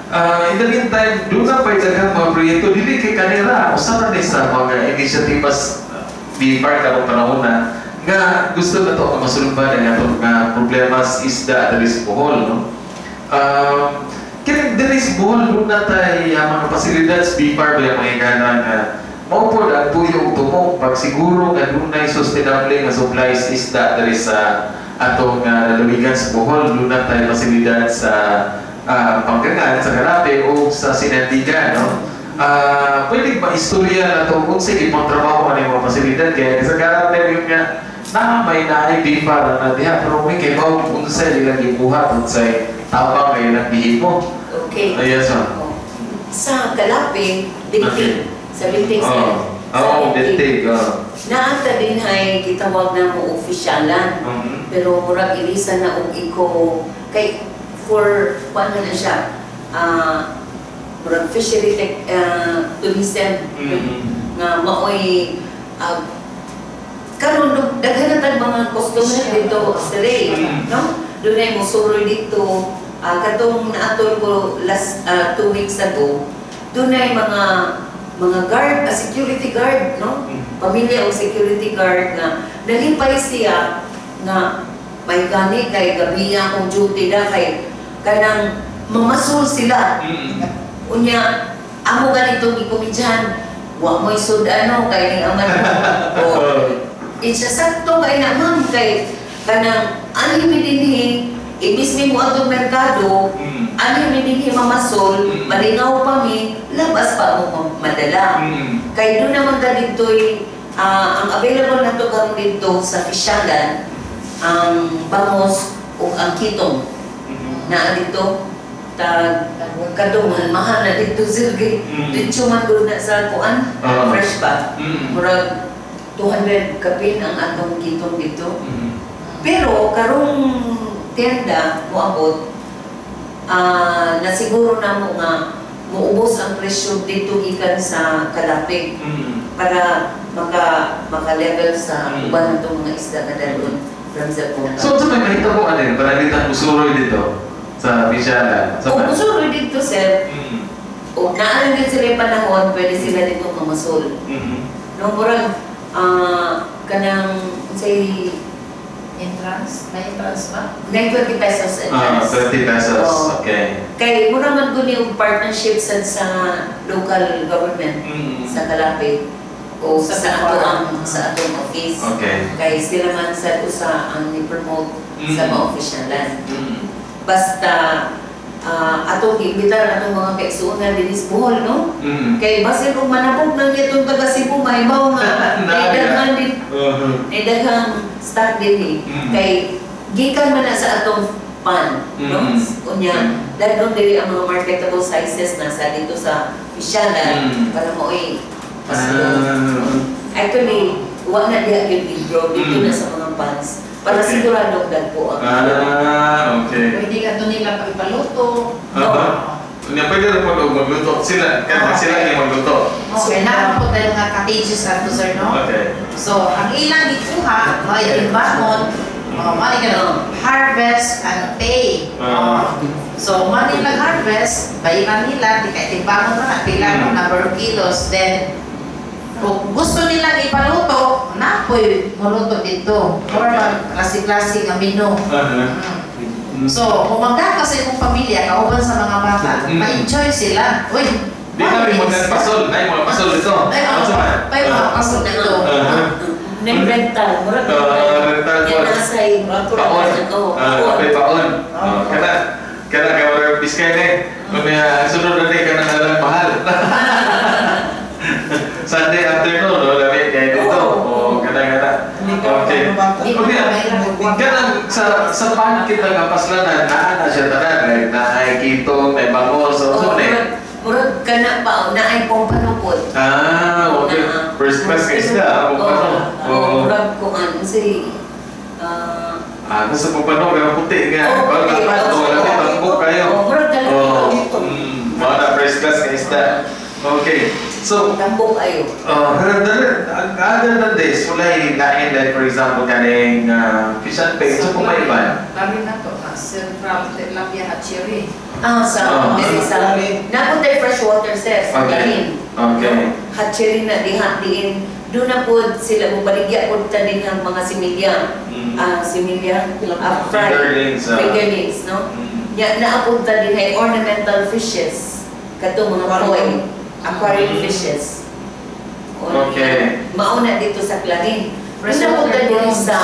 in the meantime, doon na pa daghang mga proyekto dili kay kanila. Usa na ni sa mga inisyatibas BFAR karong panahon na nga gusto na to nga masulban ang atong nga problema sa isda diri sa Bohol, no? Kini diri sa Bohol doon na tay mga pasilidad sa BFAR ba yung mga ingana nga mao pod ang puyo ug tumong pagsiguro nga dunay sustainable nga supplies isda diri sa atong lalawigan sa Bohol? Doon na tay pasilidad sa Panggangan, sa Calape o sa Sinandigan, no? Pwede ba istorya na ito kung sa ibang trabaho ano yung mga pasilidad? Kaya sa karate yung nga na may naay BFAR na diha pero may kay bao unsay ilang gibuhat, unsay tabang kay ilang gihimo. Okay. Ay, yes, ma'am. Oh. Sa Calape, Bintig. Sa Bintig, sir. Oh, Sa oh, Bintig. Oh. Naanta din hay gitawag na mo ofisyalan. Pero murag ilisa na og iko kay for kuan na siya. Murag fishery tech, tourism nga maoy karon daghan na tag mga customer dito sa Ray, no? Dunay mo suroy dito, katong naatol ko last 2 weeks ago, dunay mga guard, security guard, no? Pamilya og security guard nga nalipay siya nga may gani kay gabi akong duty na kay kanang mamasol sila. Unya, amo ganitong gikomedyahan, wa mo'y sud ano kay ning aman mo. O, it's sakto kay na, ma'am, kay kanang anhi mi dinhi, imbis mi mo atong merkado, anhi mi dinhi mamasol, malingaw pa mi, labas pa mo madala. Kay doon naman ta dito'y ang available na to karon dito sa Fisyalan, ang bangos ug ang kitong na dito tag kadtong mahal na dito, sir, kay dito man gud na sa kuan fresh pa, murag 200 kapin ang atong kitong dito. Pero karong tienda moabot, nasiguro na mo nga muubos ang presyo dito gikan sa Calape para maka level sa uban natong mga isda nga dalon from Zamboanga. So, sa may mahitabo ano yun? Pananglitan musuroy dito sa Fisyalan. Sa Kung musuroy dito, sir, o naa din sila yung panahon, pwede sila dito mamasol. No, murag kanang say Entrance? May entrance ba? 920 pesos entrance. 20 pesos. Oo. Okay. Kay mura man gud yung partnership sa local government sa Calape o Sa sa ato farm. ang sa atong office. Kay sila man sa usa ang ni-promote sa mga ofisyalan. Basta atong giimbitar atong mga kaigsuonan dinhi sa Bohol, no? Kay basin kung manabog nang itong taga Cebu, mahibaw nga Na, may daghan din, may daghang stock din eh. Kay gikan man na sa atong pan, no? Unya, dadon diri ang mga marketable sizes na sa dito sa Fisyalan para maoy pasulod. Actually, wa na diha yung i-grow dito na sa mga pans para siguradong dagko ang Ah, okay. Pwede ka to nila pagpaluto. Aha. Unya, pwede rin po magluto. Sila, kaya sila yung magluto. Okay, naa po tayo nga cottages ato, sir, no? Okay. So, ang ilang gikuha, mga timbangon, mga money ka harvest and pay. So, money lang harvest, bayaran nila, di kay timbangon na, pila no, number of kilos. Then, kung gusto nilang ipaluto, na po'y muluto dito. Or klase-klase nga menu. So, kung mangga ka sa imong pamilya, kauban sa mga bata, ma-enjoy sila. Uy, Di kami magpasol. Ay, mga pasol dito. Ay, mga, Ano ba? ay, mga pasol dito. Nang rental, murag Ah, rental Yan po. nasa Paon. Oo, Ah, paon. kape paon. Oh, kana kana kay wala biskay ni. Unya sunod na ni kana na lang mahal. Sunday afternoon, no, lami kay dito. Oo. Oh, kana kana. Okay. Di mo Okay. Kanang sa pan kita nga paslanan naa na siya tanan, like naay kitong, naay bangos, so Oo, so ni. murag kana pa naay pompano pod. Ah, okay. First class kay isda, ah, pompano. Oo. Murag kuan si ah Ah, nasa pompano kay puti nga. Oo, Wala puti. pa, Oo, wala oo. tambok kayo. Oh, murag talaga. Oh, mao na first class kay isda. Okay. So, Tambok ayo. Other than this, walay lain, like for example, kaning fish and pig, so kung may iba. Lami na to, ah, Central Tilapia Hatchery. Ah, sa diri sa napunta freshwater sir sa Lain. Hatchery na diha diin doon na po sila mo baligya po ta din ang mga similya. Ah, similya, ah, fried Fingerlings. Fingerlings, no? Ya naapunta din ay ornamental fishes kadto mga koi, aquarium fishes. Mauna dito sa Clarin. Doon na punta Freshwater diri prawns. sa,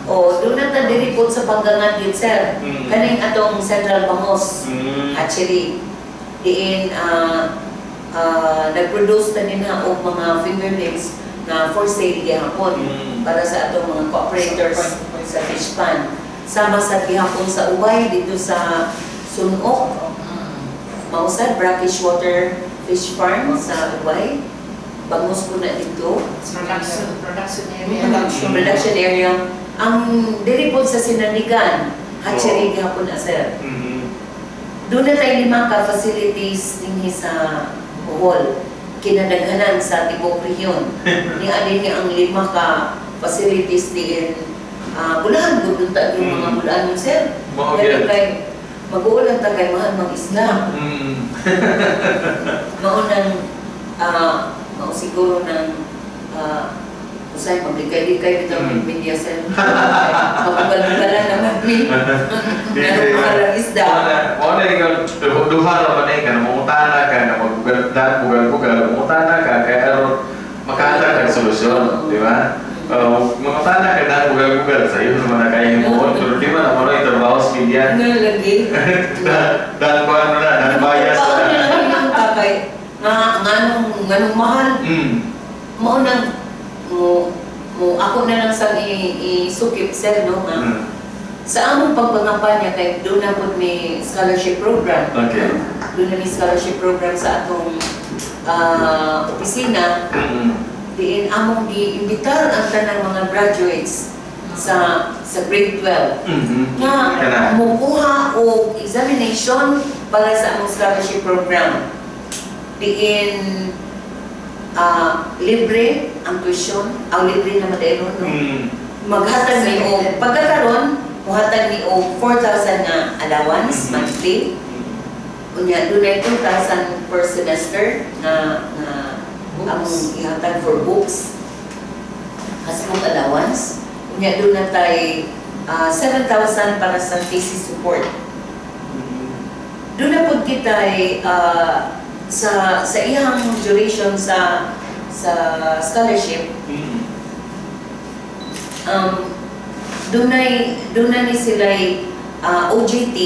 oh, doon na ta diri po sa Panggangan din, sir. Kaning atong Central Bangos hatchery diin nag-produce ta din ha og mga fingerlings na for sale gihapon para sa atong mga cooperators sa fish pan. Sama sa gihapon sa Ubay dito sa Sunok, mausad brackish water fish farm sa Ubay. Bangus po na dito. Production area. Production. Production area. Ang diri po sa Sinanigan, hatchery gihapon na, sir. Doon na tayo lima ka facilities dinhi sa Bohol. Kinadaghanan sa tibuok rehiyon. Ni adin ni ang lima ka facilities diin bulahan gud unta yung mga bulahan yun, sir. Mao Kaya gyud. kay mag-uulan ta kay mahal mang isda. Mao nang mao siguro nang usay maglikay-likay bitaw ng media, sir. Mabugal-bugalan naman mi. Ganun mahal ang isda. Mao na ikaw duha ra man eh, ka mangutana ka na magbugal bugal bugal mangutana ka kay aron makahatag kag solusyon, di ba? Mangutana ka na bugal bugal sa iyo naman na kay himuon, pero di man na mo trabaho sa media. Nga lagi. Dan kuan na dan bias Paano na. na lang yung kakay nga nganong mahal. Mao nang mo mo ako na lang sang isukip, sir, no, nga sa among pagpangampanya kay doon na pud may scholarship program. Doon na may scholarship program sa atong opisina diin among giimbitar ang tanang mga graduates sa grade 12 nga Kana. mukuha og examination para sa among scholarship program. Diin libre ang tuition, ang libre na madero, no? Maghatag mi og pagkakaron, muhatag mi og 4,000 nga allowance monthly. Unya dunay 2,000 per semester nga nga Books. among ihatag for books as book allowance. Unya doon na tay 7,000 para sa thesis support. Doon na pud kita sa iyang duration sa scholarship, dunay ni sila OJT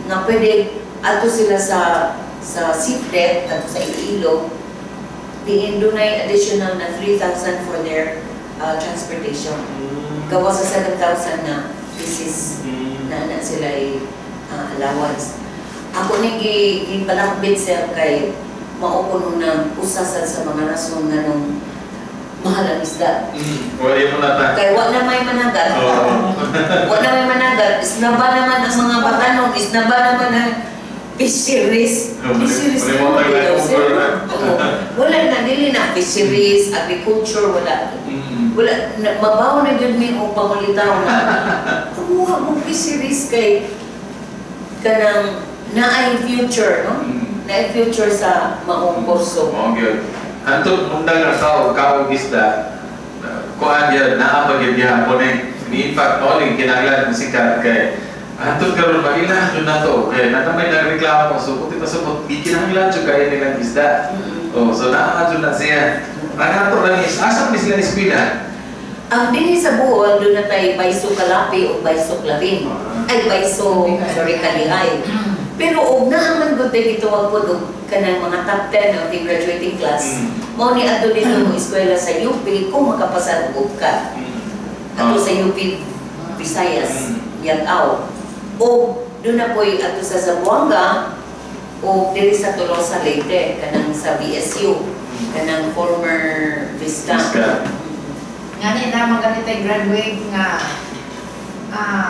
nga pwede ato sila sa CFDET ato sa Iloilo diin dunay additional na 3,000 for their transportation gawas sa 7,000 na thesis na na sila allowance. Ako ning gipalakbit, sir, kay mao kuno nang usa sad sa mga rason nga nung mahal ang isda. Wala mo na ta. Kay wa na may managat. Wa na may managat. Isnaba naman ang mga batanog, isnaba naman ang fisheries. Oh, Fisheries malimutan na ko daw, na sir. yung Oo. Wala na, dili na fisheries, agriculture, wala. Wala, na, mabaw na gyud mi og pangulitaw na. Kumuha mo fisheries kay kanang naay future, no? Naay future sa maong kurso. Mao gyud. Hantod undang nga tao kaog isda. Kuan gyud naa pa gyud gihapon eh. Ni in fact mao ning kinahanglan sikat kay hantod karon maila jud nato kay naa may nagreklamo, so kuti pasabot gikinahanglan jud kayo nilang isda. Oh, so naa jud na siya. Ang ato lang is asa man sila eskwela? Ang dinhi sa Bohol, duna tay Bayso Calape o Bayso Clarin. Ay, Bayso, sorry, Kalihay. Pero og naa man gud tay gitawag pod og kanang mga top 10 of the graduating class. Mao ni adto dito mo eskwela sa UP kung makapasar og ka. Ato sa UP Visayas, Yagao. O duna po'y ato sa Zamboanga o diri sa Tolosa, Leyte, kanang sa BSU, kanang former Vista. Vista. Ngani na mga ganito graduate nga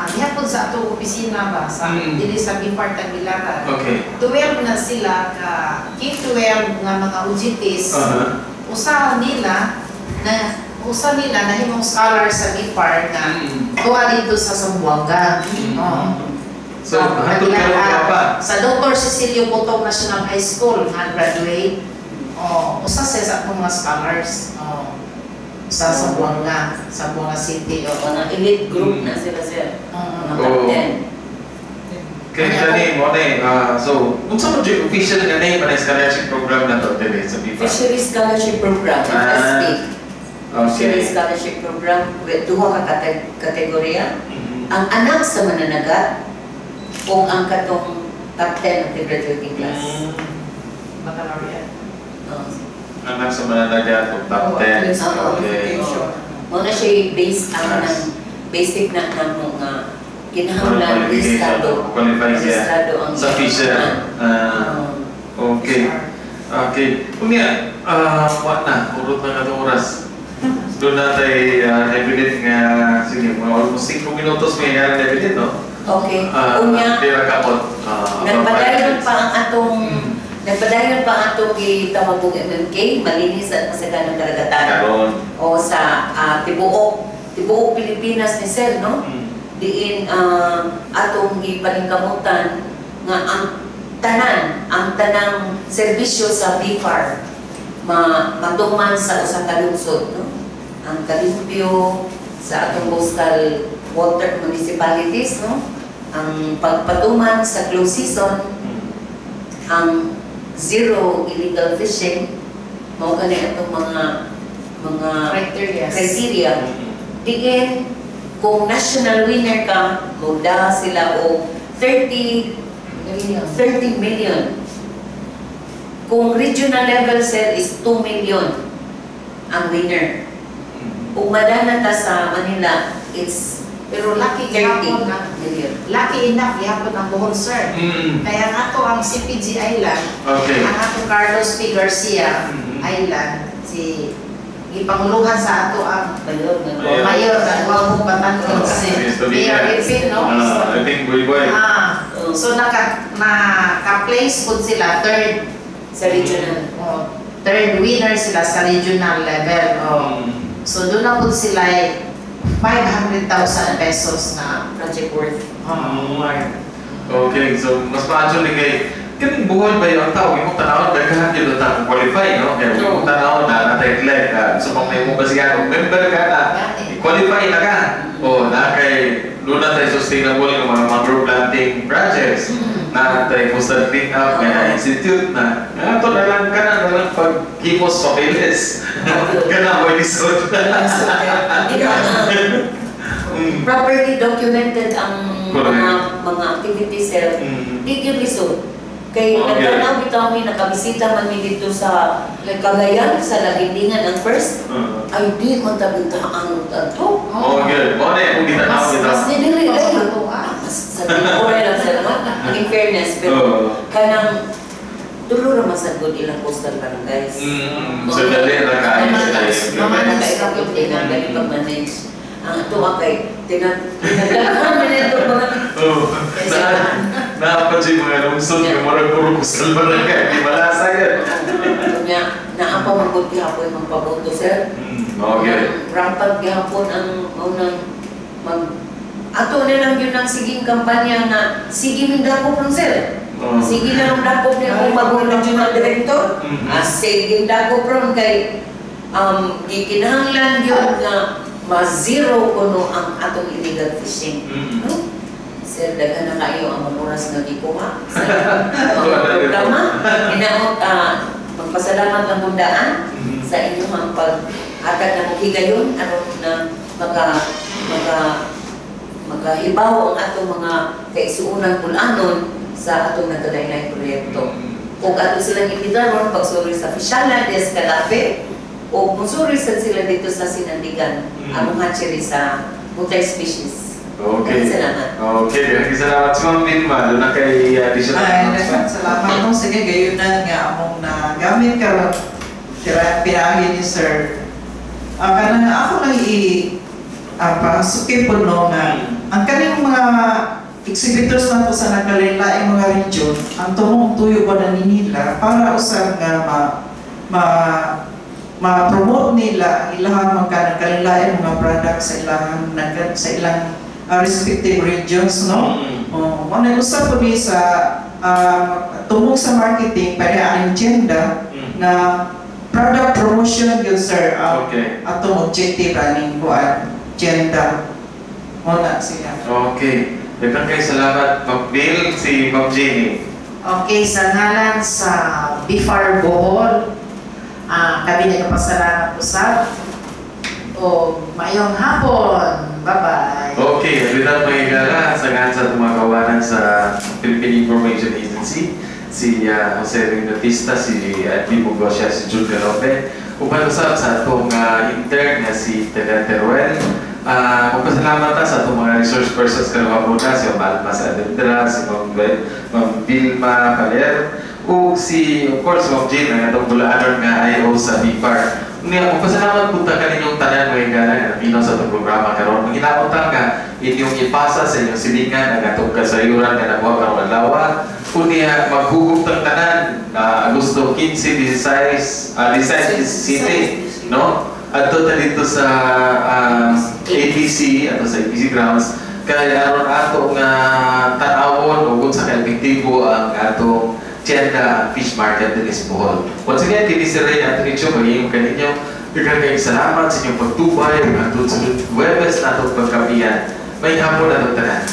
diha pod sa atong opisina ba sa dili sa BFAR Tagbilaran. 12 na sila ka K-12 nga mga OJTs. Usa nila nahimong scholar sa BFAR nga tuwa dito sa Zamboanga. Oh. So, hantod karon ka pa. Sa Dr. Cecilio Botong National High School nga graduate. Oh, usa siya sa atong mga scholars. Oh. Sa Zamboanga, Zamboanga City. Oh. Mga elite group na sila, sir. Mga top 10. Kaya kani mo na eh, so, unsa mo jud official nga name ang scholarship program na to diri sa BFAR? Fishery Scholarship Program, FSP. Fishery Scholarship Program, with duha ka kategorya. Ang anak sa mananagat o ang katong top 10 of the graduating class. Baccalaureate. Oh. Anak sa mananagat o top Oh, 10. at least qualification. Mao na siya base ang Yes. ng basic na namo nga kinahanglan rehistrado. Qualify siya. Rehistrado ang Sa fisher. Okay. Okay. Unya, wa na, urot na katong oras. Duna na tay evident nga, sige, mga almost 5 minutos may nga evident, no? Okay. Unya, Pira kapot. Nagpadayon pa ang atong nagpadayon pa ang atong gitawag og MMK, malinis at masaganang karagatan. Karon. O sa tibuok tibuok Pilipinas ni sir, no? Diin atong gipaningkamutan nga ang tanang serbisyo sa BFAR ma matuman sa usa ka lungsod, no? Ang kalimpyo sa atong coastal water municipalities, no? Ang pagpatuman sa close season, ang zero illegal fishing, mao kani atong mga Criteria. Criteria. Diin kung national winner ka, modaha sila og 30 Million. 30 million. Kung regional level, sir, is 2 million ang winner. Kung madana ta sa Manila, it's Pero lucky 30 gihapon na million. Lucky enough gihapon ang Bohol, sir. Kaya ang ato ang CPG Island, ang ato Carlos P. Garcia Island, si gipanguluhan sa ato ang Mayor nga. Mayor. Mayor nga Guapo Batanon, si Mayor Ipin, no? I think boy boy. So naka-place po sila third Sa regional. Oh, third winner sila sa regional level. Oh. So duna na po sila 500,000 pesos na Project worth. Oh, Okay, so mas maadyo ni kay kaning Bohol ba yung tao imong tanawon daghan gyud ang tao qualify, no? Kaya imong tanawon na natay like so kung may mo basihan kung member ka na qualify na ka. O na kay duna tay sustainable nga mga mangrove planting projects na tay coastal clean up nga institute na nga to na lang kana na lang paghimos papeles kana mo lisod. Hindi ka properly documented ang mga mga activities, sir. Di gyud lisod. Kay nagtanaw bitaw mi, nakabisita man mi dito sa Cagayan, sa Laguindingan ang first. Ay, di man tabintaan ato. Okay, mo na kung gitanaw Mas kita. mas Dili mas ay. matuwa. Mas sa tinuoray lang sir, no? In fairness, pero kanang tulo ra man sad gud ilang coastal barangays. So dali ra kaayo sila i-implement. Mamanage ra gyud nila. Dali pag-manage. Ang ato kay tinagdaghan man nito mga Oh, na naa pa jud mga lungsod nga murag puro coastal barangay, di malasa gyud. Nya naa pa man gud gihapon magpaboto, sir. Rampant gihapon ang maunang mag ato na lang yun ang siging kampanya nga sige ming dakop ron, sir. Sige na lang dakop niya kung bagong regional director. Ah, sige dakop ron kay gikinahanglan yun nga ma-zero kuno ang atong illegal fishing. No? Sir, daghan na kayo ang mga oras nga gikuha sa mga programa. Hinaot, magpasalamat ang bundaan sa inyong paghatag na higayon aron na maka maka makahibaw ang atong mga kaigsuonan Bol-anon sa atong nagkalain-laing proyekto. Ug ato silang imbitaron pagsuroy sa Fishala de Escalafe o musuroy sad sila dito sa Sinandigan, among hatchery sa multi-species. Salamat. Okay, daghang salamat si Ma'am Vilma. Duna kay additional Ay, announcement. daghang salamat no. Sige, gayunan nga among nagamit karon tira pinaagi ni Sir. Ang kanang ako lang i pasuki po no nga ang kaning mga exhibitors nato sa nagkalain-laing mga region, ang tumong tuyo ba na nila para usab nga ma ma ma-promote nila ang ilahang mga nagkalain-laing mga products sa ilang sa ilang respective regions, no? Oh, mo na usab po ni sa tumong sa marketing para ang agenda na product promotion yun, sir, atong objective aning kuan agenda mo na siya. Okay. Daghang kay salamat, Ma'am Bill, si Ma'am Jenny. Okay, sa ngalan sa BFAR Bohol, kami nagpasalamat usab. O maayong hapon. Bye-bye. Okay, with that, mga higala, sa ngalan sa atong mga kawanan sa Philippine Information Agency, si Jose Ring Bautista, si Admi Bugosya, si Jude Galope, uban usab sa atong intern nga si Telen Teruel. Magpasalamat ta sa atong mga resource persons karong hapuna, si Ma'am Alma Saavedra, si Ma'am Vilma Paler, ug si, of course, Ma'am Jean, ang atong bulaanon nga IO sa BFAR. Unya, magpasalamat po ta kaninyong tanan, mga higala, nga napinaw sa atong programa karon. Manghinaot ta nga inyong ipasa sa inyong silingan ang atong kasayuran nga nakuha karong adlaw. Unya, maghugop tang tanan na Agosto 15, 16, 16 City, no? Adto ta dito sa ABC, ato sa ABC grounds, kay aron ato nga tan-awon ug unsa ka epektibo ang atong Tienda Fish Market dinhi sa Bohol. Once again, kini si Ray Anthony Cho, magiging kaninyo. Daghang kayong salamat sa inyong pagtubay ug hangtod sa Huwebes na atong pagkapiyan. Maayong hapon atong tanan.